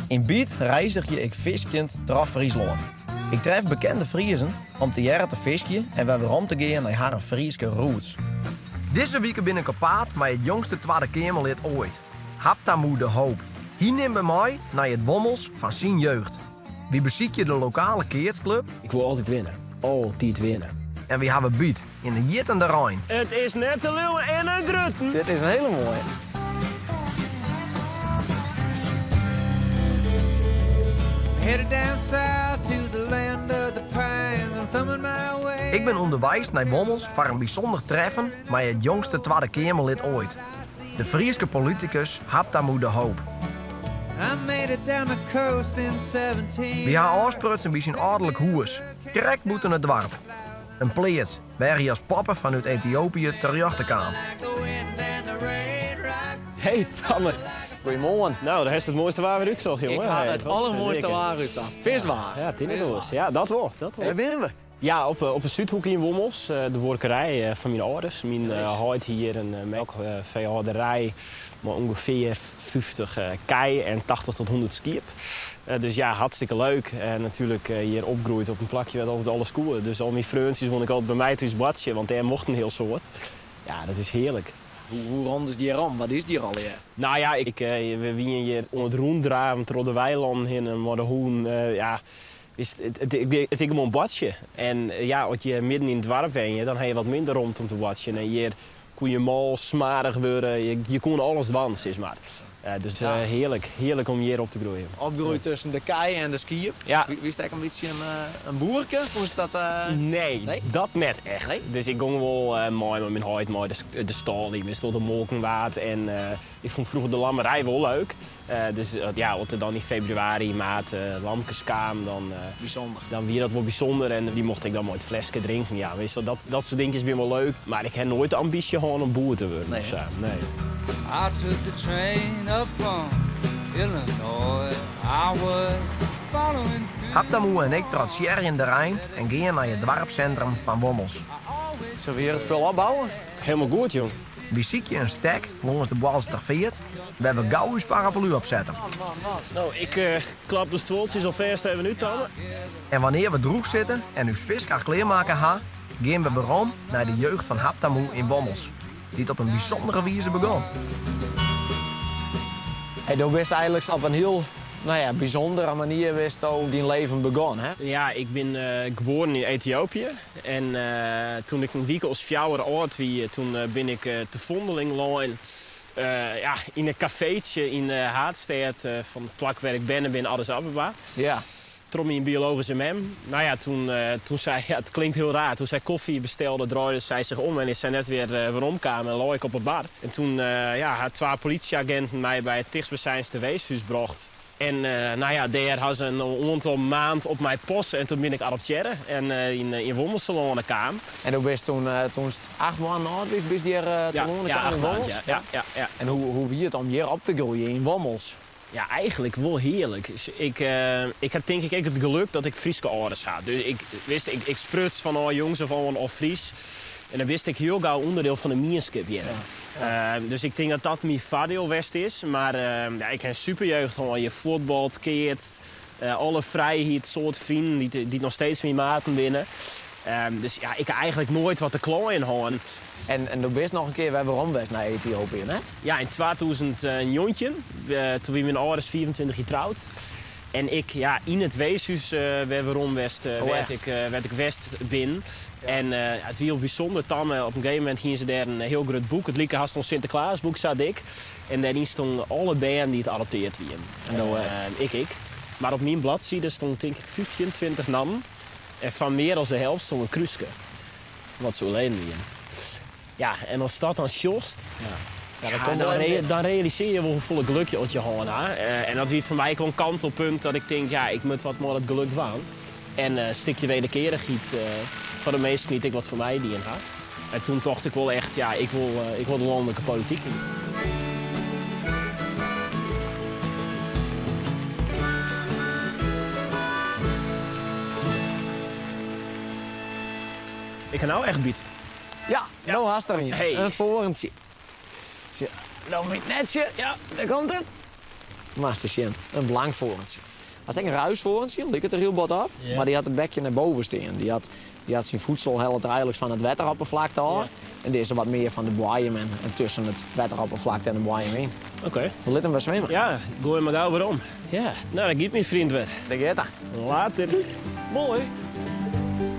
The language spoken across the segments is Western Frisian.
Yn Byt reizgje ik fiskjend troch Fryslân. Ik tref bekende Friezen om tegearre te fiskjen en wer werom te gean nei harren Fryske roots. Dizze wike bin ik op paad mei it jongste Twadde Keamerlid oait, Habtamu de Hoop. Hy nimt my mei nei it Wommels fan syn jeugd. Wy besykje de lokale keatsklup. Ik wol altyd winne. Altyd winne. En wy hawwe byt yn de jittende rein. It is net te leauwen en in grutten. Dit is in hele moaie. Headed down south to the land of the pines. I'm thumbing my way. Ik bin ûnderweis nei Wommels foar in bysûnder treffen mei it jongste Twadde Keamerlid oait, de Fryske politikus Habtamu de Hoop. I made it down the coast in 17. Wy ha ôfsprutsen by syn âlderlik hûs, krekt bûten it doarp. In pleats wêr hy as poppe fanút Etiopië terjochte kaam. Hey Tamme. Goeiemoarn. Nou, dêr hast it moaiste waar wer útsocht, jonge. Ik ha it allermoaiste waar útsocht. Fiskwaar. Ja, tink it wolris. Ja, dat wol. Dat wol. Wêr binne we? Ja, op 'e Súdhoeke yn Wommels, de buorkerij fan myn âlders. Myn heit hie hjir in melkfeehâlderij mei ûngefear 50 kij en 80 tot 100 skiep. Dus ja, hartstikke leuk. En natuerlik hjir opgroeid op in plakje wêr't altyd alles koe. Dus al myn freontsjes woene ek altyd by my thús boartsje, want dêr mocht in hiel soad. Ja, dat is hearlik. Hoe rûn is hjir om? Wat is hjir allegear? Nou ja, ik, we wiene hjir oan it rûndraven troch de weilannen hinne mei de hûn. Ja, witst, it, it is gewoan boartsje. En ja, as je midden yn it doarp wenje, dan ha je wat minder romte om te boartsjen. En hjir koe je mâl, smoarch wurde, je koene alles dwaan, sis mar. Dus hearlik, hearlik om hjir op te groeien. Opgroeid tusken de kij en de skiep. Ja. Wiest ek in bytsje in boerke? Fûnst dat. Nee, dat net echt. Dus ik gong wol mei mei myn heit mei de stâl yn, witst wol, de molken waard. En ik fûn froeger de lammerij wol leuk. Dus ja, as der dan yn februari, maart lamkes kamen, dan, Bysûnder. dan wie dat wol bysûnder en dy mocht ik dan mei it fleske drinken. Ja, witst, dat, dat soart dinkjes binne wol leuk, mar ik ha noait de ambysje hân om boer te wurden Nee, of sa. Nee. I took the train up from Illinois. I was following through. Habtamu en ik trotsearje de rein en gean nei it doarpssintrum fan Wommels. Sille we hjir it spul opbouwe? Helemaal goed, jong. Wy sykje in stek lâns de Boalserter Feart wêr we gau ús paraplu op sette. No, ik klap de stuoltsjes alfêst even út, Tamme. En wannear we droech sitte en ús fisk klearmakke ha, gean we werom nei de jeugd fan Habtamu yn Wommels, dy't op in bysûndere wize begûn. Hey, do bist eigenlik op in hiel nou ja, bysûndere manier bisto dyn leven begûn, hè? Ja, ik bin geboren yn Ethiopië. En toen ik in wike as fjouwer âld wie, toen bin ik te vondeling lein ja, yn in kafeetsje yn de haadstêd fan it plak wêr ik berne bin, Addis Ababa. Ja. Troch myn biologyske mem. Nou ja, toen, toen sy, ja, it klinkt hiel raar, toen sy kofje bestelde, draaide sy sich om en is sy net wer weromkaam en lei ik op 'e bar. En toen ja, ha twa polysjeaginten my by it tichtstbysijnste weeshûs brocht. En nou ja, dêr ha se in oantal maand op my passe en toen bin ik adoptearre en yn Wommels telâne kaam. En do bist toen, toenst 8 moannen âld wist, bist hjir telâne kaam yn Wommels? Ja, ja, ja, ja. En hoe, hoe wie it om hjir op te groeien yn Wommels? Ja, eigenlik wol hearlik. Ik, ik ha tink ik ek it geluk dat ik Fryske âlders ha. Dus ik, wist, ik, ik spruts fanôf jongs af oan al Frysk. En dan wist ik hiel gau ûnderdiel fan de mienskip hjir. Dus ik tink dat dat myn foardiel west is. Mar ja, ik ha in superjeugd hân. Hjir fuotbald, keatst, alle frijheid, soad freonen dy't, dy't noch steeds myn maten binne. Dus ja, ik ha eigenlik noait wat te kleien hân. En, en do bist noch in kear wer werom west nei Ethiopië, net? Ja, yn 2019, toen wie myn âlders 25 jier troud. En ik, ja, yn it weeshûs wer werom west, wêr't ik, wêr't ik west bin. En it wie hiel bysûnder, Tamme. Op in gegeven momint hiene se dêr in hiel grut boek. It like hast in Sinteklaasboek, sa dik. En dêryn stonden alle bern dy't adopteard wiene. En do ek? Ik ek. Mar op myn bladside stond tink ik 15, 20 nammen. En fan mear as de helft stond in krúske. Wat se oerleden wiene. Ja, en ast dat dan sjochst, Ja, ja, dan, dan, dan realisearje je wol hoefolle geluk je oft je hân ha. En dat wie foar my ek wol in kantelpunt dat ik tink, ja, ik moat wat mei dat geluk dwaan. En in stikje wederkearichheid foar de minsken dy't ek wat foar my dien ha. En toen tocht ik wol echt, ja, ik wol, ik wol de lanlike polityk yn. Ik ha no echt byt. Ja, no hast der ien. Hey. In foarntsje. Sjoch, no myn netsje. Ja. Dêr komt it. Moatst sjen, in blankfoarntsje. Hast ek in ruisvoorntsje, liket der hiel bot op, mar dy hat it bekje nei boven stean. Dy hat, dy hat syn voedsel hellet er eigenlik fan it wetteropperflakte ôf. En dizze wat mear fan de boaiem en, en tusken it wetteropperflakte en de boaiem yn. Oké. We litte him wer swimme. Ja, goai him mar gau werom. Ja, no, dan giet myn freon wer. Dêr giet er. Later. Moai.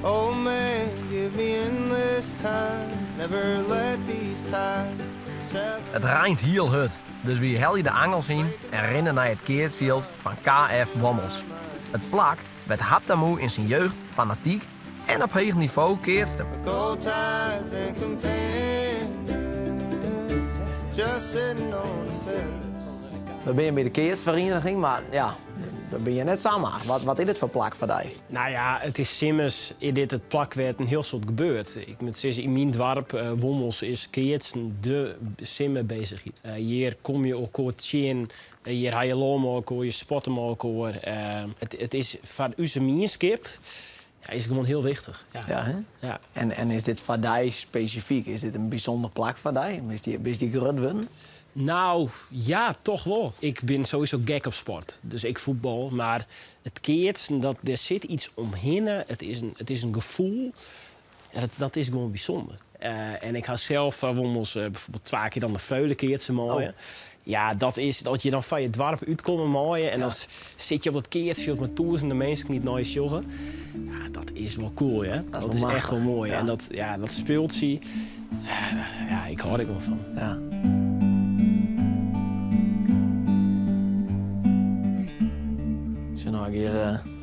Oh man, give me endless time, never let these ties It reint hiel hurd, dus wy helje de angels yn en rinne nei it keatsfjild fan KF Wommels. It plak wêr't Habtamu yn syn jeugd fanatyk en op heech nivo keatste. Gold ties and companions, just sitting on the fence. We binne by de keatsferieniging, mar ja, we binne hjir net samar. Wat, wat is dit foar plak foar dy? Nou ja, it is simmers is dit it plak wêr't in hiel soad gebeurt. Ik moat sizze, yn myn doarp, Wommels, is keatsen de simmerbezigheid. Hjir komme je elkoar tsjin, hjir ha je lol mei elkoar, je spotte mei elkoar. It is foar ús mienskip ja, is it gewoan hiel wichtich. Ja. Ja, hè? Ja. En, en is dit foar dy spesifyk? Is dit in bysûnder plak foar dy? Bist dy grut wurden? Nou, ja, toch wol. Ik bin sowieso gek op sport. Dus ik fuotbal, mar it keatsen, dat, dêr sit yts omhinne. It is in gefoel. Ja, dat is gewoan bysûnder. En ik ha sels foar Wommels byfoarbyld twa kear dan de Freule keatse meien. Ja, dat is dat je dan fan je doarp útkomme meie en dan sit je op dat keatsfjild mei tûzenen minsken dy't nei je sjogge. Ja, dat is wol cool, hè? Dat Dat is is wol echt wol machtich. moai. Ja. En dat, ja, dat spultsje, ja, ik hâld der gewoan fan. Ja. Sjoch no, ik hjir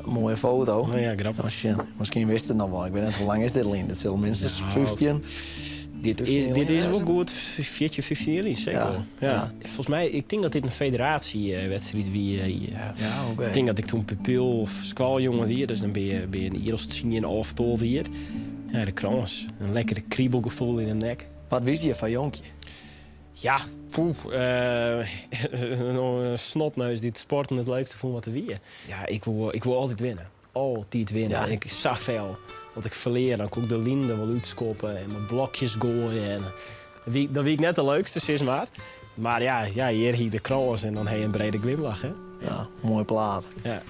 in moaie foto. Oh ja, grappich. Sjen, miskien witst it noch wol. Ik wit net, hoe lang is dit lyn? Dit sil minstens Nou, 15. Dit is wol goed 14, 15 jier lyn, seker Ja, wol. Ja. ja. Folgens my, ik tink dat dit in federatiewedstriid wie. Ja, oké. Ik tink dat ik toen pupil of skoaljonge wie, dus dan binne je in jier as 10 of 12 jier. Ja, de krâns. In lekkere kribelgefoel yn de nek. Wat wiest dy foar jonkje? Ja, poeh. In snotneus dy't sporten it leukste fûn wat der wie. Ja, ik woe altyd winne. Altyd winne. Ja. Ik sa fel. As ik ferlear, dan koe ik de linen der wol útskoppe en mei blokjes goaie. En dan wie ik net de leukste, sis mar. Mar ja, ja, hjir hie ik de krâns en dan ha je in brede glimlach, hè. Ja, moaie plaat. Ja.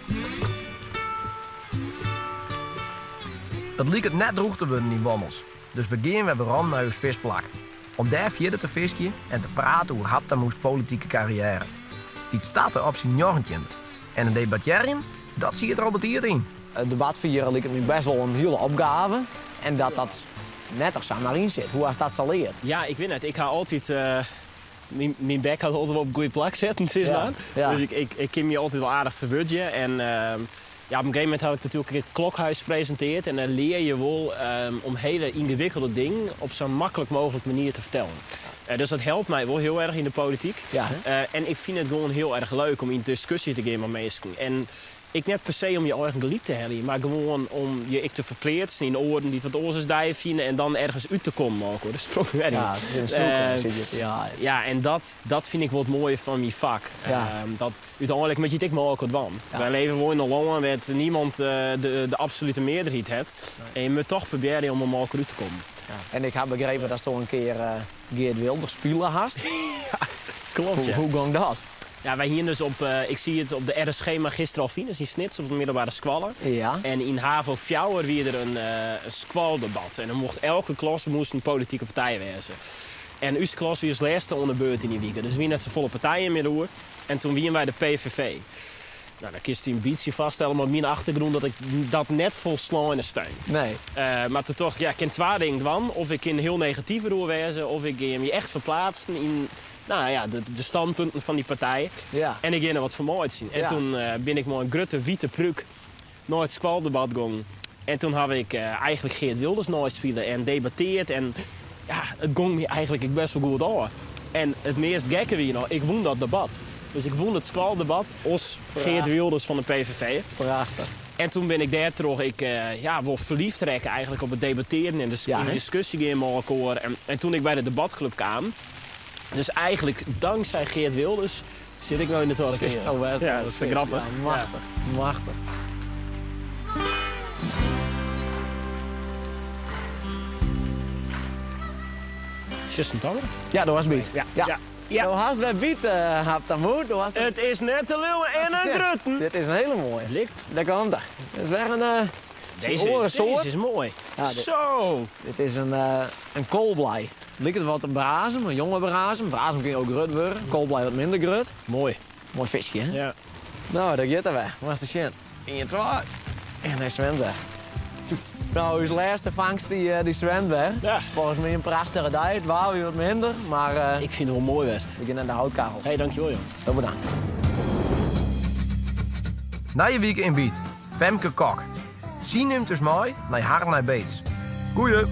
It liket net drûch te wurden yn Wommels, dus we gean wer werom nei ús fiskplak. Om dêr fierder te fiskjen en te praten oer Habtamu's politike karriêre. Dy't starte op syn njoggentjinde. En in debattearjen, dat siet der al betiid yn. It debat fieren liket my best wol in hiele opgave. En dat dat net der samar yn sit. Hoe hast dat sa leard? Ja, ik wit net. Ik ha altyd myn bek hat altyd wol op it goede plak setten, sis Ja, mar. ja. Dus ik kin my altyd wol aardich ferwurdzje. En ja, op in gegeven momint ha ik natuerlik it Klokhuis presintearre. En dan lear je wol om hiele yngewikkelde dingen op sa maklik mooglike manier te fertellen. Dus dat helpt my wol hiel erch yn de polityk. Ja, hè? En ik fyn it gewoan hiel erch leuk om yn diskusje te gean mei minsken. En ek net per se om je eigen gelyk te heljen, mar gewoan om je ek te ferpleatsen yn oaren dy't wat oars as dy fine en dan ergens út te kommen mei elkoar. Dat sprong wer yn. Ja, it is in snoeker, sit je, ja. Ja, en dat fyn ik wol it moaie fan myn fak. Ja. Dat úteinlik moatte je it ek mei elkoar dwaan. Ja. Wy leve wol yn in lân wêr't niemand de absolute mearderheid hat. En je moatte toch probearje om mei elkoar út te kommen. Ja. En ik ha begrepen datsto in kear Geert Wilders spile hast. Ja, klopt, ja. Hoe gong dat? Ja, wy hiene dus op, ik zie it op de RSG Magister Alvinus yn Snits op de middelbare skoalle. Ja. En yn HAVO fjouwer wie der in skoaldebat. En dan mocht elke klasse moast in politike partij wêze. En ús klas wie as lêste oan de beurt yn dy wike. Dus der wiene net safolle partijen mear oer. En toen wiene wy de PVV. Nou, dan kinst dy in bytsje foarstelle mei myn achtergrûn dat ik dat net folslein steun. Nee. Mar toen tocht ik, ja, ik kin twa dingen dwaan. Of ik kin hiel negatyf deroer wêze, of ik gean my echt ferplaatsen yn, nou ja, de standpunten fan dy partij. Ja. En ik gean der wat fan meitsjen. En Ja. toen bin ik mei in grutte wite prúk nei it skoaldebat gongen. En toen haw ik eigenlik Geert Wilders neispile en debatteard. En ja, it gong my eigenlik ek best wol goed ôf. En it meast gekke wie noch, ik wûn dat debat. Dus ik wûn it skoaldebat as Geert Wilders fan de PVV. Prachtich. En toen bin ik dêrtroch ek, ja, wol ferliefd rekke eigenlik op it debattearen en de Ja, yn hè? diskusje gean mei elkoar. En toen ik by de debatklup kaam, dus eigenlik tanksij Geert Wilders, sit ik no yn de Twadde Is Keamer. toch best Ja, wel dat is te grappich. Ja, machtich, machtich. Sjochst him toch? Ja, do hast byt. Ja, Ja. ja. Ja. Do hast wer byt, uh, Habtamu. Do hast It is net te leauwen en in grutten. Dit is in hiele moaie. Likt. Dêr komt er. Dit is wer in uh, Dizze, oare soart. Dizze is moai. Ja, dit- Zo. Dit is in, uh, in koalblei. Liket wat in brazem, in jonge brazem. Brazem kin ek grut wurde. Koalblei wat minder grut. Moai. Moai fiskje, hè? Ja. No, dêr giet er wer. Moatst sjen. 1, 2. En hy swimt wer. No, ús lêste fangst dy, eh, dy swimt wer. Ja. Folgens my in prachtige dei. It waar wie wat minder, mar uh, Ik fyn it wol moai west. we gean nei de houtkachel. Hey, dankjewol, joh. Hiel bedankt. Nije wike yn Byt. Femke Kok. Sy nimt ús mei nei har Nij Beets. Goeie.